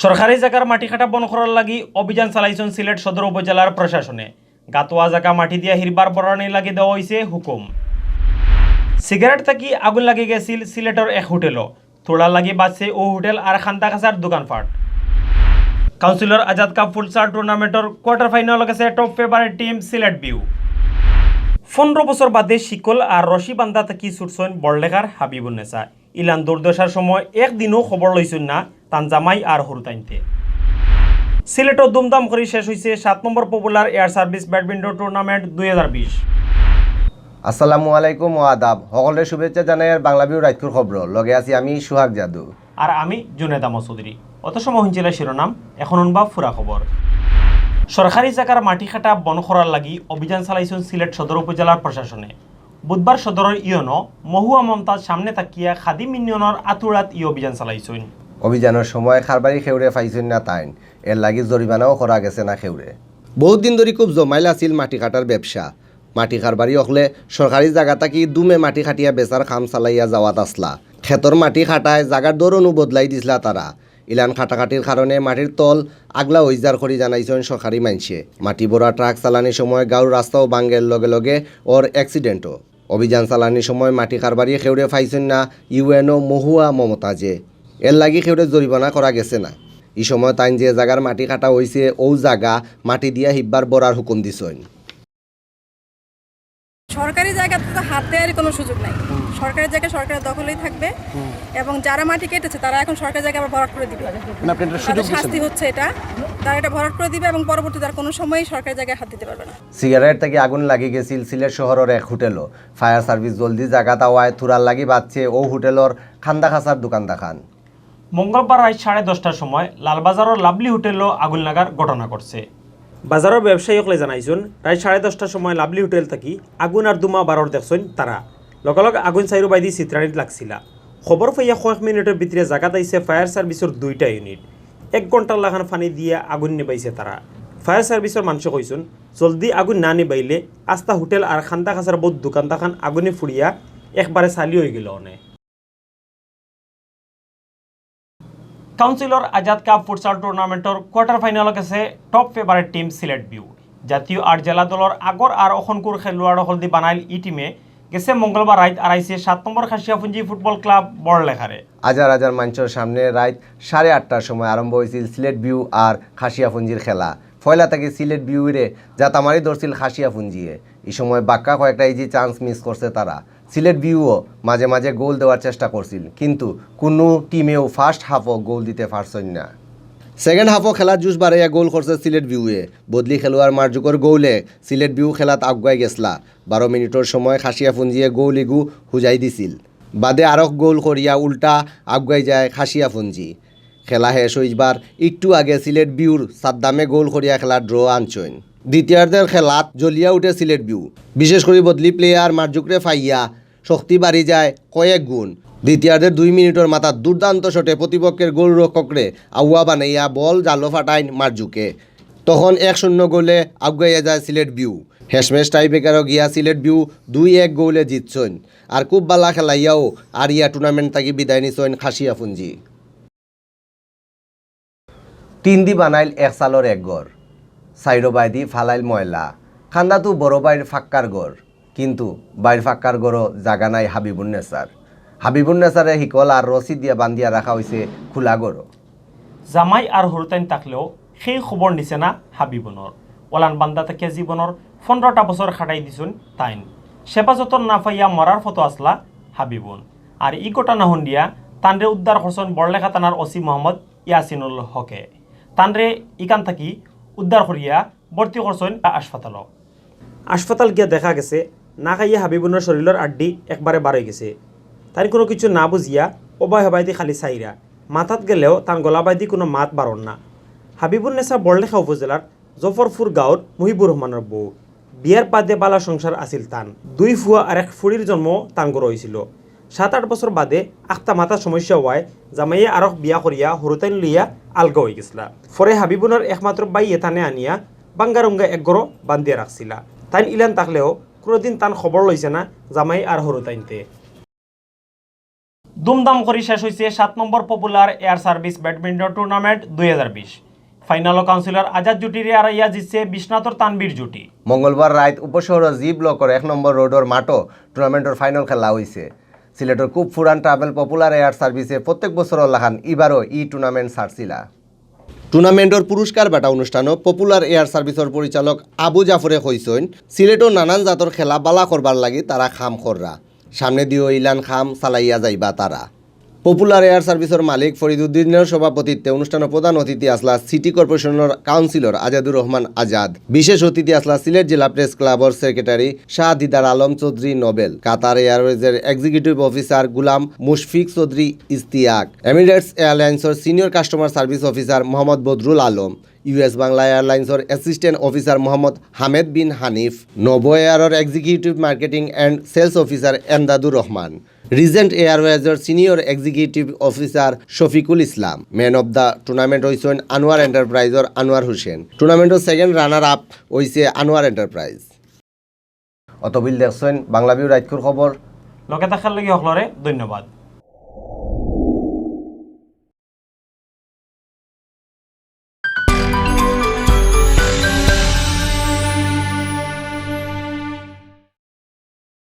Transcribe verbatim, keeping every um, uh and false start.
সরকারি জাগার মাটি কাটা বন্ধ করার লাগি অভিযান চালাইছইন সিলেট সদর উপজেলার প্রশাসনে। গাতোয়া জাগা মাটি দিয়া হিরবার বরানির লাগি দেওয়া অইছে হুকুম। সিগারেট থাকি আগুন লাগি গেছিল সিলেটর এক হোটেলও। থুড়ার লাগি বাঁচছে অউ হোটেল আর খান্দাখাছার দোকানপাট। কাউন্সিলর আজাদ কাপ ফুটসাল টুর্নামেন্টর কোয়ার্টার ফাইনাল গেছে টপ ফেভারিট টিম সিলেট ভিউ। পনরো বছর বাদে শিকল আর রশি বান্ধা থাকি ছুটছইন বড়লেখার হাবিবুন্নেছা। ইলান দুর্দশার সময় একদিনও খবর লইছইন না তান জামাই আর হুরুতাইন্তে। সিলেটও ধুমধাম করি শেষ অইছে সাত number popular air service badminton tournament দুই হাজার বিশ। আসসালামু আলাইকুম ও আদাব। হকলরে শুভেচ্ছা জানাইয়ার বাংলা ভিউ রাইতকুর খবর। লগে আছি আমি সুহাগ জাদু। আর আমি জুনেদ আহমদ চৌধুরী। অত সময় হুনছিলা শিরোনাম, এখন হুনবা পুরা খবর। সরকারি জাগার মাটি কাটা বন্ধ করার লাগি অভিযান চালাইছইন সিলেট সদর উপজেলার প্রশাসনে। বুধবার সদরর ইউএনও মহুয়া মমতাজ সামনে থাকিয়া খাদিম ইউনিয়নর আতুড়াত ই অভিযান চালাইছইন। অভিযানর সময় কারবারি কেউরে পাইছইন না তাইন, এর লাগি জরিমানাও করা গেছে না কেউরে। বহুত দিন ধরি খুব জমাইল আছিল মাটি কাটার ব্যবসা। মাটি কারবারি অকলে সরকারি জাগা থাকি দুমে মাটি কাটিয়া বেচার কাম চালাইয়া যাওয়াত আছলা। খেতর মাটি কাটায় জাগার ধরনও বদলাই দিছলা তারা। ইলান কাটাকাটির কারণে মাটির তল আগলা অইযার করি জানাইছইন সরকারি মাইনষে। মাটি ভরা ট্রাক চালানির সময় গাঁওর রাস্তাও ভাঙ্গের, লগে লগে অর অ্যাক্সিডেন্টও। অভিযান চালানির সময় মাটি কারবারি কেউরে পাইছইন না ইউএনও মহুয়া মমতাজে। এর লাগি কেউরে জরিমানা করা গেছে না। ই সময় তাইন যে জাগার মাটি কাটা অইছে, অউ জাগা মাটি দিয়া হিরবার বরার হুকুম দিছইন। সরকারি জায়গাতে তো হাত দেওয়ারই কোনো সুযোগ নাই। সরকারি জায়গা সরকারের দখলেই থাকবে এবং যারা মাটি কেটেছে তারা এখন সরকারি জায়গা আবার ভরাট করে দিবে। মানে আপনি একটা সুযোগ তাদের দিচ্ছেন। শাস্তি হচ্ছে এটা, তারা এটা ভরাট করে দিবে এবং পরবর্তীতে আর কোনো সময়ই সরকারি জায়গায় হাত দিতে পারবে না। সিগারেট থাকি আগুন লাগি গেছিল সিলেট শহরর এক হোটেলও। ফায়ার সার্ভিস জলদি জাগাত আওয়ায় থুড়ার লাগি বাঁচছে অউ হোটেলর খান্দাখাছার দোকানদাখান। মঙ্গলবার রাইত সাড়ে দশটার সময় লালবাজারর লাভলি হোটেলও আগুন লাগার ঘটনা ঘটছে। বাজারর ব্যবসায়ী অকলে জানাইছইন, রাইত সাড়ে দশটার সময় লাভলি হোটেল থাকি আগুন আর ধুমা বারর দেখছইন তারা। লগালগ আগুন চাইরো বায়দি ছিতরানিত লাগছিলা। খবর পাইয়া কয়েক মিনিটর ভিতরে জাগাত আইছে ফায়ার সার্ভিসর দুইটা ইউনিট। এক ঘন্টার লাখান পানি দিয়া আগুন নিবাইছে তারা। ফায়ার সার্ভিসর মানষে কইছইন, জলদি আগুন না নিবাইলে আস্তা হোটেল আর খান্দাখাছার বউত দোকানদাখান আগুনে ফুড়িয়া একবারে ছালি অইগেলো অনে। কাউন্সিলর আজাদ কাপ ফুটসাল টুর্নামেন্টর কোয়ার্টার ফাইনালো গেছে টপ ফেভারিট টিম সিলেট ভিউ। জাতীয় আর জেলা দলর আগর আর অখনকুর খেলোয়াড় অকলদি বানাইল ই টিমে। গেছে মঙ্গলবার রাইত আরাইছে সাত নম্বর খাসিয়াপুঞ্জি ফুটবল ক্লাব বড়লেখারে। হাজার হাজার মাইনষর সামনে রাইত সাড়ে আটটার সময় আরম্ভ অইছিল সিলেট ভিউ আর খাসিয়াপুঞ্জির খেলা। পয়লা থাকি সিলেট ভিউরে জাতামারি ধরছিল খাসিয়াপুঞ্জিয়ে। ই সময় বাক্কা কয়েকটা ইজি চান্স মিস করছে তারা। সিলেট ভিউও মাঝে মাঝে গোল দেওয়ার চেষ্টা করছিল, কিন্তু কুনু টিমেও ফার্স্ট হাফও গোল দিতে পারছইন না। সেকেন্ড হাফও খেলার জুশ বাড়াইয়া গোল করছে সিলেট ভিউয়ে। বদলি খেলোয়াড় মারজুকর গোলে সিলেট ভিউ খেলাত আগুয়াই গেছলা। বারো মিনিটর সময় খাসিয়াপুঞ্জিয়ে গোল ইগু হুজাই দিছিল। বাদে আরক গোল করিয়া উল্টা আগুয়াই যায় খাসিয়াপুঞ্জি। খেলা শেষ অইবার একটু আগে সিলেট ভিউর সাদ্দামে গোল করিয়া খেলা ড্র আনছইন। দ্বিতীয়ার্ধর খেলাত জ্বলিয়া উঠে সিলেট ভিউ। বিশেষ করি বদলি প্লেয়ার মারজুকরে পাইয়া শক্তি বাড়ি যায় কয়েক গুণ। দ্বিতীয়ার্ধর দুই মিনিটর মাথাত দুর্দান্ত শটে প্রতিপক্ষের গোলরক্ষকরে আউয়া বানাইয়া বল জালো ফাটাইন মারজুকে। তখন এক শূন্য গোলে আগুয়াইয়া যায় সিলেট ভিউ। শেষমেশ টাইব্রেকারও গিয়া সিলেট ভিউ দুই এক গোলে জিতছইন। আর খুব বালা খেলাইয়াও আরিয়া টুর্নামেন্ট থাকি বিদায় নিছইন খাসিয়াপুঞ্জি। তিন দি বানাইল এক চালর এক ঘর, চাইরো বায়দি ফালাইল ময়লা। খান্দাতু বড় ভাইর ফাক্কার ঘর, কিন্তু ভাইর ফাক্কার ঘরও জাগা নাই হাবিবুন্নেছার। হাবিবুন্নেছারে হিকল আর রশি দিয়া বান্ধিয়া রাখা অইছে খোলা ঘরও। জামাই আর হুরুতাইন থাকলেও সেই খবর নিছে না হাবিবুনর। ওলান বান্দা থাকিয়া জীবনর পনরোটা বছর খাটাই দিছইন তাইন। সেবা যতন না পাইয়া মরার ফতো আছলা হাবিবুন। আর ই ঘটনা হুনিয়া তানরে উদ্ধার করছইন বড়লেখা থানার ওসি মোহাম্মদ ইয়াসিনুল হকে। তানরে ইখান থাকি উদ্ধার করিয়া ভর্তি করছইন হাসপাতালো। হাসপাতাল গিয়া দেখা গেছে, না খাইয়া হাবিবুনর শরীলর আড্ডি একবারে বার অইগেছে। তাইন কুনু কিছু না বুঝিয়া ওবায় হবায়দি খালি চাইরা। মাথাত গেলেও তান গলাবায়দি কুনু মাত বারর না। হাবিবুন্নেছা বড়লেখা উপজেলার জফরপুর গাঁওর মুহিবুর রহমানর বউ। বিয়ার বাদে বালা সংসার আছিল তান। দুই ফুয়া আর এক ফুড়ির জন্ম তান ঘরো অইছিল। সাত আট বছর বাদে আখতা মাথার সমস্যা অওয়ায় জামাইয়ে আরক বিয়া করিয়া হুরুতাইন লইয়া আলগা অইগেছলা। পরে হাবিবুনর একমাত্র ভাইয়ে তানে আনিয়া বাঙ্গারুঙ্গা এক ঘরো বান্ধিয়া রাখছিলা। তাইন ইলান থাকলেও কুনুদিন তান খবর লইছে না জামাই আর হুরুতাইন্তে। ধুমধাম করি শেষ হইছে সাত number popular air service badminton tournament দুই হাজার বিশ। ফাইনালো কাউন্সিলর আজাদ জুটিরে আরাইয়া জিতছে বিশ্বনাথর তানভীর জুটি। মঙ্গলবার রাইত উপশহরর জি ব্লকর এক নম্বর রোডর মাঠো টুর্নামেন্টর ফাইনাল খেলা হইছে। সিলেটর খুব পুরান ট্রাভেল পপুলার এয়ার সার্ভিসে প্রত্যেক বছরর লাখান ইবারও ই টুর্নামেন্ট ছাড়ছিলা। টুর্নামেন্টর পুরস্কার বাটা অনুষ্ঠানো পপুলার এয়ার সার্ভিসর পরিচালক আবু জাফরে কইছইন, সিলেটও নানান জাতর খেলা বালা করবার লাগি তারা কাম কররা। সামনে দিও ইলান কাম চালাইয়া যাইবা তারা। পপুলার এয়ার সার্ভিসর মালিক ফরিদুদ্দিনর সভাপতিত্বে অনুষ্ঠানো প্রধান অতিথি আসলা সিটি কর্পোরেশনর কাউন্সিলর আজাদুর রহমান আজাদ। বিশেষ অতিথি আসলা সিলেট জেলা প্রেস ক্লাবর সেক্রেটারি শাহ দিদার আলম চৌধুরী নোবেল, কাতার এয়ারওয়েজর executive officer Gulam Mushfiq Chowdhury Istiaq, Emirates এয়ারলাইন্সর senior customer service officer Mohammad Badrul Alam, US Bangla এয়ারলাইন্সর assistant officer Mohammad Hamed Bin Hanif, Novo এয়ারর executive marketing and sales officer Emdadur Rahman, Regent এয়ারওয়েজর senior executive officer Shafiqul Islam. Man of the tournament হইছইন আনোয়ার এন্টারপ্রাইজর আনোয়ার হোসেন। টুর্নামেন্টর সেকেন্ড রানার আপ হইছে আনোয়ার এন্টারপ্রাইজ। অতবিল দেখছইন বাংলা ভিউ রাইতকুর খবর। লগে থাকার লাগি সকলরে ধন্যবাদ।